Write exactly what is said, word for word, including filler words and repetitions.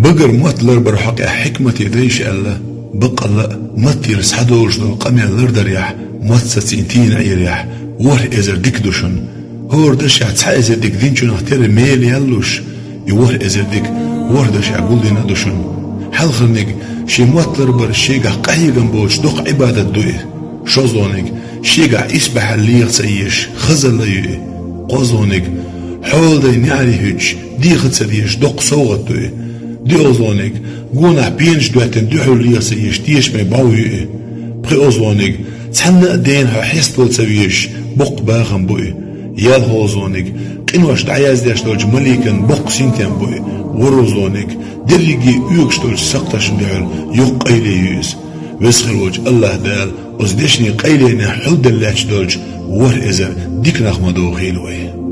Багара мотт ларбар хьокъехь хьикмате дайша аьлла, баккъалла а, маттера схьадолуш долу къамел лардарехь, мотт сацийна тийна Ӏерехь, ворхӀ эзар дика ду шуна. ХӀора дашехь цхьа эзар дика динчунах тера мела яьллуш, и ворхӀ эзар дика ворхӀ дашехь гулдина а ду шуна. Хьалхарниг, шен мотт ларбар шегахь къахьегам боцуш доккха Ӏибадат ду и. ШолгӀаниг, шегахь исбаьхьалла леха ца езаш, хазалла ю и. КхозлагӀниг, хьоладайн неӀаре хӀуьттуш, деха ца дезаш доккха совгӀат ду и. ДоьалгӀаниг, гонах пенаш доьттина дуьхьал леха ца езаш, тешаме бӀов ю и. ПхоьалгӀаниг, цхьанна а дена хьо хьеставала ца везаш, боккха бахам бу и. ЯлхолгӀаниг, къинош дӀаяздеш долчу маликан боккха синтем бу и. ВорхӀалгӀаниг, дерриге оьгуш долчу сакхташна дуьхьал йоккха къайле ю иза. Веза хир волчу АллахӀ Дала оцу дешнийн къайленех хьулделла лаьтташ долчу ворхӀ эзар дика нах ма дохийла вай.